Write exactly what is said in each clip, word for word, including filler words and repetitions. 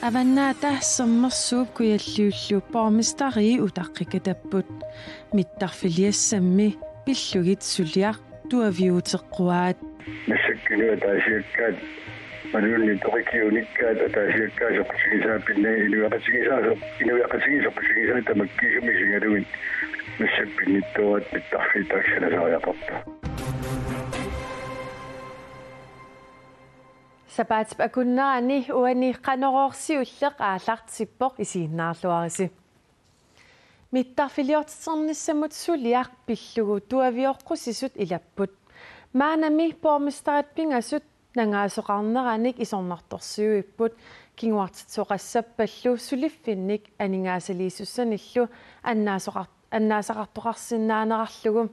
Avannaata Sermersuup Kujalliullu borgmesteri utaqqikatapput. Mittarfiliassammi pillugit suliaq tuaviuuteqquaat. Massakkut inuit ataasiakkaat, imaluunniit ukiuunikkaat ataasiakkaat soqutigisaat pinnagu inuiaqatigiiaat, inuiaqatigiiaat soqutigisaat tamakkiisumik isigalugit massakkut pinnittooraat mittarfiit taakku sanasariaqartut. Sapaatip akunnerani uani Qanorooq siulleq aallartippoq, isiginnaarluarisi. Mittarfiliortiternissamut suliaq pillugu tuavioqqusisut ilapput. Maannami borgmesterit pingasut nangaasoqarneranik isornartorsiuipput, kinguartitsisoqassappallu suliffinnik aningaasaliisussanillu annaasoqar-, annaasaqartoqarsinnaanerarlugu.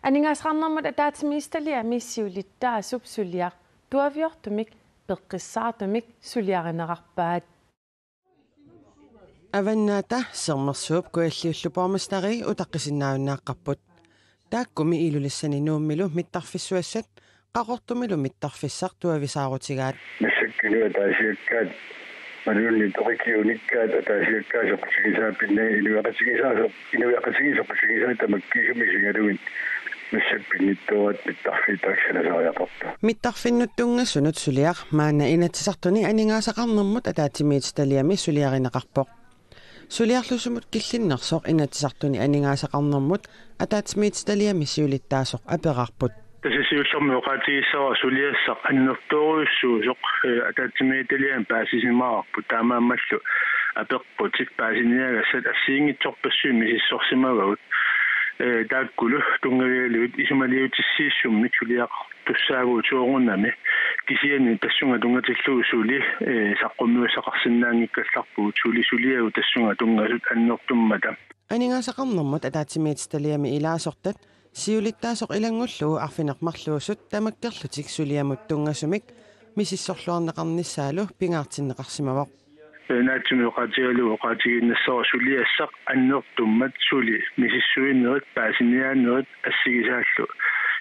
Aningaasaqarnermut ataatsimiititaliami siulittaasup suliaq tuaviortumik peqqissaartumik suliarineqarpaat. Avannaata Sermersuup Kujalliullu borgmesteri utaqqisinnaajunnaarparput. Taakkumi Ilulissani Nuummilu mittarfissuassat Qaqortumilu mittarfissaq tuavisaarutigaat. Massakkut inuit ataasiakkaat, imaluunniit ukiuunikkaat ataasiakkaat soqutigisaat pinnagu inuiaqatigiiaat, inuiaqatigiiaat soqutigisaat tamakkiisumik isigalugit massakkut pinnittooraat mittarfiit taakku sanasariaqartut. Mittarfinnut tunngasunut suliaq maanna Inatsisartuni aningaasaqarnermut ataatsimiititaliami suliarineqarpoq. Suliarlusumut killinnersoq Inatsisartuni aningaasaqarnermut ataatsimiititaliami siulittaasoq aperarput. Tassa siullermik oqaatigissavara suliassaq annertoorujussuusoq, eh, ataatsimiititaliami paasisimavarput, taamaammallu apeqqutit paasiniagassat assigiinngitsorpassuit misissorsimavagut. Eh, taakkulu tunngavigalugit isumaliutissiissummik suliaqartussaavugut soorunami, kisianni tassunga tunngatillugu suli, eh, saqqummiussaqarsinnaanngikkallarpugut, suli suliagut tassunga tunngasut annertummata. Aningaasaqarnermut ataatsimiititaliami ilaasortat siulittaasoq ilanngullugu arfineq-marluusut tamakkerlutik suliamut tunngasumik misissorluarneqarnissaalu pingaartinneqarsimavoq. Naatsumik oqaatigalugu oqaatigiinnassavara suliassaq annertummat, suli misissuinerit, paasiniaanerit assigisaallu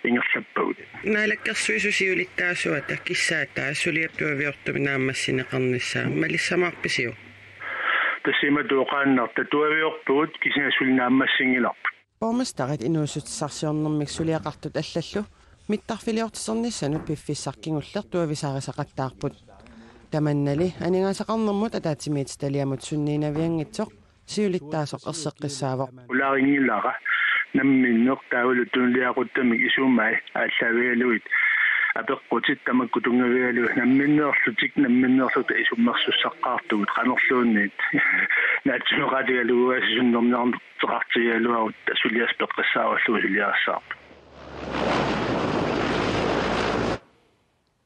ingerlappagut. Naalakkersuisut siulittaasuata kissaataa suliap tuaviortumik naammassineqarnissaa malissamaarpisiuk? Tassa imatut oqaannarta: tuaviorpugut, kisianni suli naammassinngilarput. Borgmesterit inuussutissarsiornermik suliaqartut allallu mittarfiliortiternissanut piffissaq kingulleq tuavisaarisaqattaarput. Tamannali aningaasaqarnermut ataatsimiititaliamut sunniinavianngitsoq siulittaasoq erseqqissaavoq. Ulaarinngilara namminneq taavalu tunuliaquttamik isumai aallaavigalugit apeqqutit tamakku tunngavigalugit namminneerlutik, namminneerluta isummersussaqqaartugut qanorluunniit. Naatsumik oqaatigalugu sunnerneqarneqartigigaluarutta suliassaq peqqissaarullugu suliarissavarput.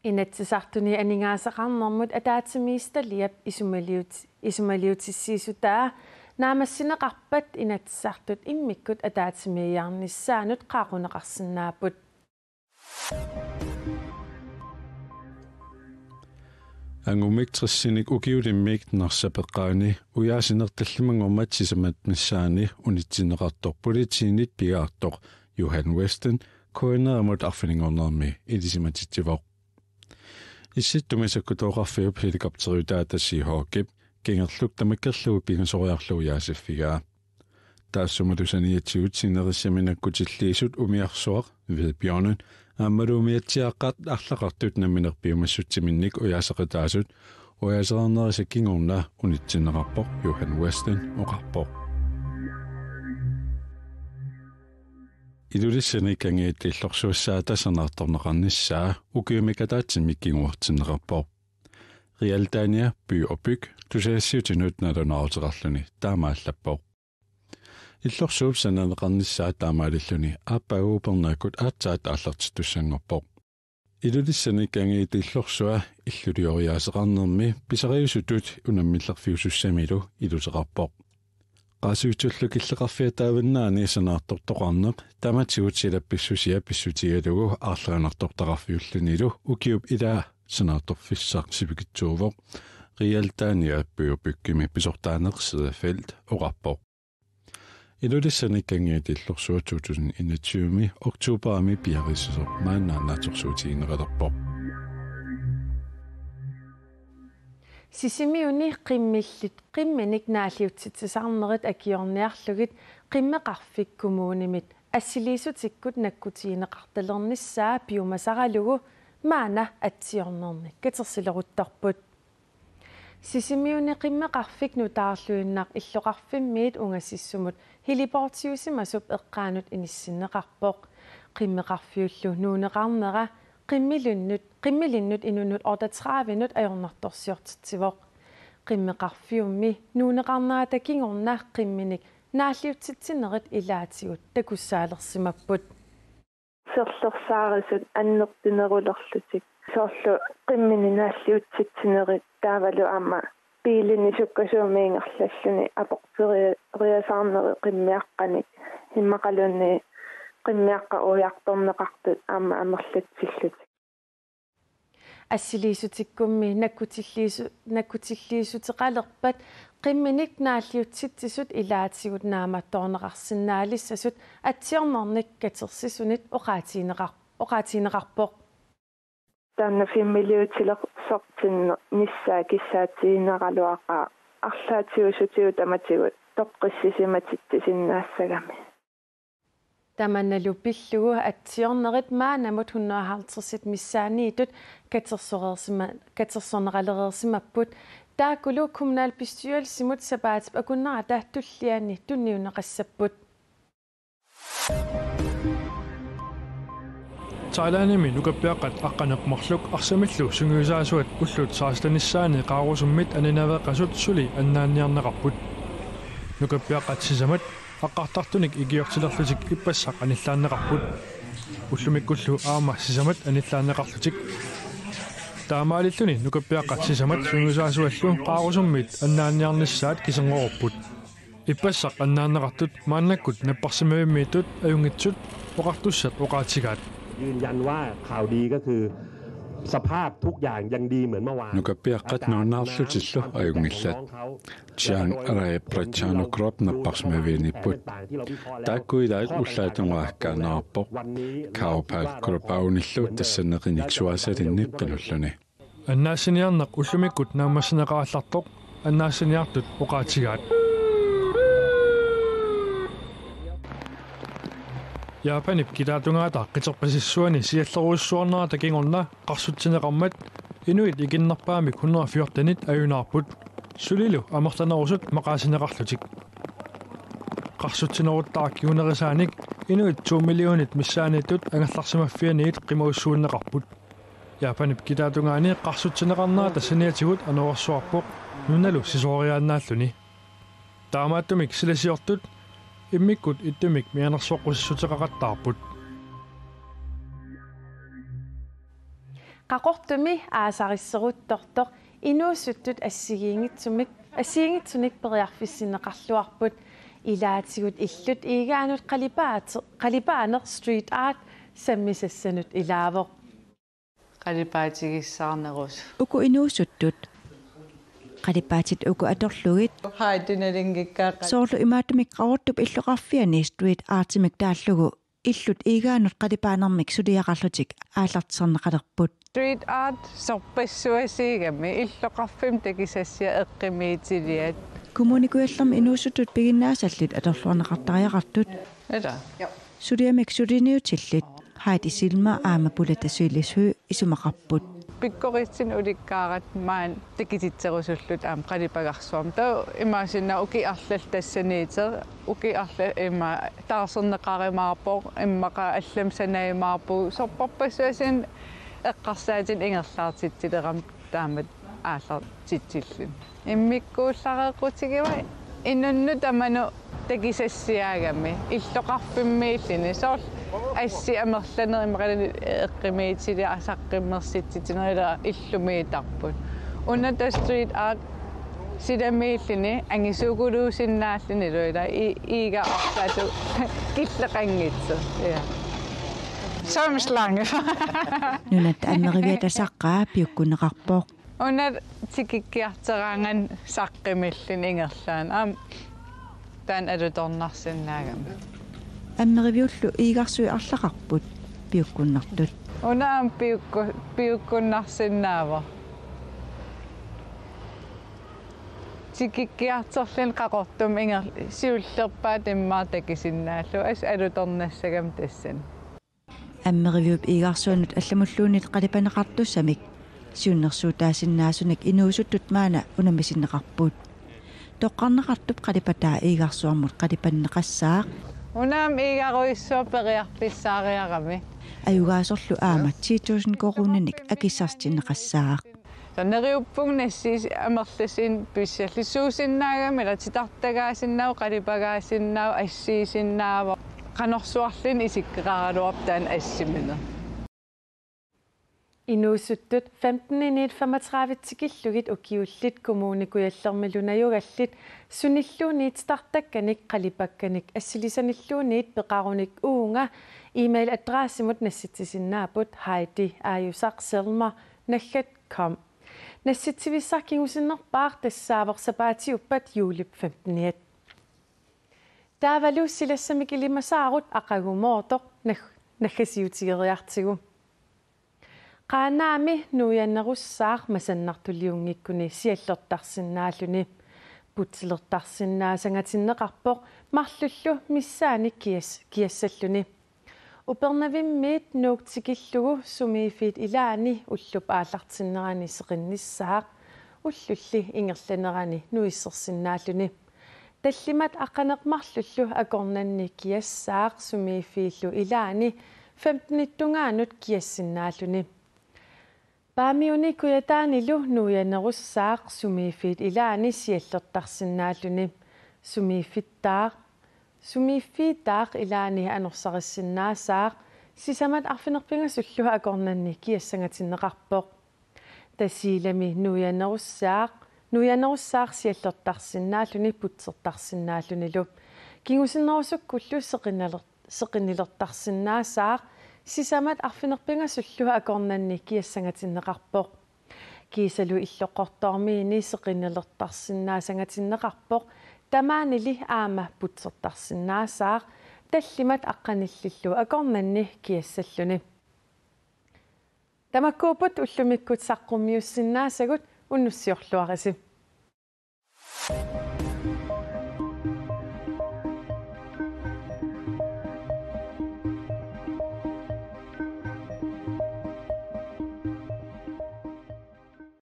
Inatsisartuni aningaasaqarnermut ataatsimiititaliap isumaliut-, isumaliutissiissutaa naammassineqarpat Inatsisartut immikkut ataatsimiiarnissaannut qaaquneqarsinnaapput. Angumik tressinik ukiulimmik Narsap eqqaani ujaasineq tallimanngormat sisamat missaanni unitsinneqartoq politiinit pigaartoq Johan Weston K N R-imut arfininngornermi ilisimatitsivoq. Issittumi sakkutooqarfiup helikopteriutaata Seahawkip kingerluk tamakkerlugu pingasoriarlugu ujaasiffigaa. Taassumalu saniatigut sinerissami nakkutilliisut umiarsuaq Hvidbjørnen aammalu umiatsiaaqqat arlaqartut nammineq piumassutsiminnik ujaaseqataasut ujaaseqarnerisa kingorna unitsinneqarpoq, Johan Weston oqarpoq. Ilulissani kangiata illorsuassaata sanaartorneqarnissaa ukiumik ataatsimik kinguartinneqarpoq. Realdania By og Byg tusagassiutinut nalunaaruteqarluni taamaallappoq. Illorsuup sananeqarnissaa taamaalilluni aappaagu upernaakkut aatsaat aallartittussanngorpoq. Ilulissani kangiata illorsua illulioriaaseqarnermi pisariusutut unammillerfiusussamilu iluseqarpoq. Qaasuitsullu killeqarfiata Avannaani sanaartortoqarneq tamatigut silap pissusia pissutigalugu aarlerinartortaqarfiullunilu ukiup ilaa sanaartorfissaq sivikitsuuvoq Realdania By og Byggimi pisortaaneq Sedefeldt oqarpoq. Ilulissani Kangiat Illorsuaq to tusind enogtyve-mi oktoberimi piareersimasoq maanna naatsorsuutigineqalerpoq. Sisimiuni qimmillit, qimminik naalliutsitsisarnerit akiorniarlugit qimmeqarfik kommunimit assiliissutikkut nakkutigineqartalernissaa piumasaralugu maanna atsiornernik katersileruttorput. Sisimiuni qimmeqarfik nutaarluinnaq illoqarfimmiit ungasissumut heliportiusimasup eqqaanut inissinneqarpoq. Qimmeqarfiullu nuunneqarnera qimmilinnut, qimmilinnut inunnut otteogtredivenut ajornartorsiortitsivoq. Qimmeqarfiummi nuunneqarnerata kingorna qimminik naalliutsitsinerit ilaatigut takussaalersimapput. Serlersaarisut annertunerulerlutik. Soorlu qimminik naalliutsitsinerit taavalu aamma biilinik sukkasuumik ingerlalluni aporteriasaarnerit qimmiaqqanik. Immaqaluunniit qimmiaqqat ujartorneqartut aamma amerlatsillutik. Assiliissutikkummi nakkutilliisu-, nakkutilliissuteqalerpat qimminik naalliutsitsisut ilaatigut naammattoorneqarsinnaalissasut atsiornernik katersisunit oqaatigineqar-, oqaatigineqarpoq. Taanna filmiliutilersortinnissaa kissaatigineraluaqaaq arlaatigut sutigut tamatigut toqqissisimatitsisinnaassagami. Tamannalu pillugu atsiornerit maannamut hundrede og halvtreds missaanniittut katersoreersima-, katersorneqalereersimapput. Taakkulu kommunalbestyrelsimut sapaatip akunnerata tulliani tunniunneqassapput. Thailandimi nukappiaqqat aqqaneq-marluk arsamillu sungiusaasuat ullut sekstenissaanni qaarusummit aninaveeqqasut suli annaanniarneqarput. Nukappiaqqat sisamat aqqartartunik ikiortilerlutik ippassaq anillaanneqarput. Ullumikkullu aamma sisamat anillaanneqarlutik. Taamaalilluni nukappiaqqat sisamat sungiusaasuallu qaarusummit annaanniarnissaat kiserngoruppput. Ippassaq annaanneqartut maannakkut napparsimmavimmiittut ajunngitsut oqartussat oqaatigaat. ยืนยันว่าข่าวดีก็คือสภาพทุกอย่างยังดีเหมือนเมื่อวาน Nukappiaqqat nuannaarlutillu ajunngillat. Chiang Rai Prachano Group napparsimmavianniipput. Taakku ilaat ullaap tungaakkaannarpoq. Kaupal Group-unillu tassanneqinik suaasalinnik qinulluni. Annaassiniarneq ullumikkut naammassineqarallartoq annaassiniartut oqaatigaat. Japanip kitaatungaata qiterpasissuani siallerujussuarnerata kingorna qarsutsineqarmat inuit ikinnerpaamik hundrede fjortenit ajunaarput. Sulilu amerlanerusut maqaasineqarlutik. Qarsutsineruttaaq kingunerisaanik inuit to millionit missaanniittut angerlarsimaffianiit qimagussuunneqarput. Japanip kitaatungaani qarsutsineqarnerata saniatigut anorersuarpoq nunalu sisoriaannaalluni. Taamaattumik silasiortut immikkut ittumik mianersoqqusissuteqaqattaarput. Qaqortumi aasarisseruttortoq inuusuttut assigiinngitsumik, assigiinngitsunik periarfissinneqarluarput. Ilaatigut illut igaanut qalipaat-, qalipaaneq street art sammisassanut ilaavoq. Qalipaatigissaarnerusut. Uku inuusuttut qalipaatit uku atorlugit. Haitunalinngikkaa. Soorlu imaattumik Qaqortup illoqarfiani street artimik taallugu illut igaanut qalipaanermik suliaqarlutik aallartisarneqalerput. Street art sorpassuasiigami illoqarfimmi takisassiat eqqumiitiliat. Kommune Kujallermi inuusuttut piginnaasallit atorluarneqartariaqartut. Ila. Suliamik suliniutillit Heidi Silma aamma Bulata Silisø isumaqarput. Pikkorissanik ulikkaarat maani takutitserusulluta aamma qalipagarsuarmik. Taava imaassinnaavoq ukiut arlallit tassaniittoq, ukiut arlallit ima taarserneqarumaarpoq, immaqa allamik sanajumaarpugut, sorpassuarnik eqqarsaatinik ingerlaartitsileramik taamatut aallartitsilluni. Immikkuullareeqqutigivara inunnut tamanut takisassiaagami illoqarfimmiilluni. Soorlu assit amerlanerit imaluunniit eqqumiitiliat saqqummersitsitsinerit illumiittarput. Una taava street art silamiilluni angisuukuluusinnaallunilu ila i-, iiga arlaatigut killeqanngitsoq. Ja. Som slange. Nunatta Anneriviata saqqaa piukkunneqarpoq. Una tikikkiarteraangat saqqumilluni ingerlaannaq. Aamma taanna alutornarsinnaagami. Ammeriviullu iigarsui arlaqarput piukkunnartut. Una aamma piukku-, piukkunnarsinnaavoq. Tikikkiartorluni Qaqortumi inger-, siullerpaat immaqa takusinnaallugu, assut alutornassagami tassani. Ammeriviup iigarsuanut allamulluunniit qalipaneqartussamik siunnersuutaasinnaasunik inuusuttut maanna unammisinneqarput. Toqqarneqartup qalipataa iigarsuarmut qalipanneqassaaq. Una aamma iigarujussuaq periarfissaariarami. Ajugaasorlu aamma ti tusind koruuninik akissarsitinneqassaaq. Taava neriuppunga nassiussat amerlasuunik pissallugu suusinnaagami, ila titartagaasinnaavoq, qalipagaasinnaavoq, assiisinnaavoq. Qanorsuarluunniit isikkoqaraluarpoq taanna assimineq. Inuusuttut femteniniit femogtredive tikillugit ukiullit Kommune Kujallermilu najugallit sunilluunniit titartakkanik, qalipakkanik assilisanilluunniit peqarunik uunga e-mail adressimut nassitsisinnaapput heidi aajusaq selma naggat com. Nassitsivissaq kingusinnerpaaq tassaavoq sapaatiuppat juulip femteniat. Taavalu silassamik ilimasaarut aqagu Moortoq nag-, naggasiutigeriartigu. Qaanaami nuianerussaaq masannartuliunngikkuni siallertarsinnaalluni. Putsilertarsinnaasangatinneqarpoq marlullu missaani kias-, kiassalluni. Upernavimmiit Nuuk tikillugu sumiiffiit ilaanni ullup aallartinnerani seqinnissaaq, ullulli ingerlanerani nuissersinnaalluni. Tallimat aqqaneq marlullu akornanni kiassaaq sumiiffiillu ilaanni femtenip tungaanut kiassinnaalluni. Paamiuni Kujataanilu nuianerussaaq sumiiffiit ilaanni siallertarsinnaalluni. Sumiiffittaaq, sumiiffiitaaq ilaanni anorsarissinnaassaaq, sisamat arfineq-pingasullu akornanni kiassangatinneqarpoq. Tasiilami nuianerussaaq, nuianerussaaq siallertarsinnaalluni putsertarsinnaallunilu. Kingusinnerusukkullu seqinniler-, seqinnilertarsinnaassaaq, sisamat arfineq-pingasullu akornanni kiassangatinneqarpoq. Kiisalu Illoqqortoormiini seqinnilertarsinnaasangatinneqarpoq, tamaanili aamma putsertarsinnaassaaq, tallimat aqqanillillu akornanni kiassalluni. Tamakkuupput ullumikkut saqqummiussinnaasagut, unnussiorluarisi.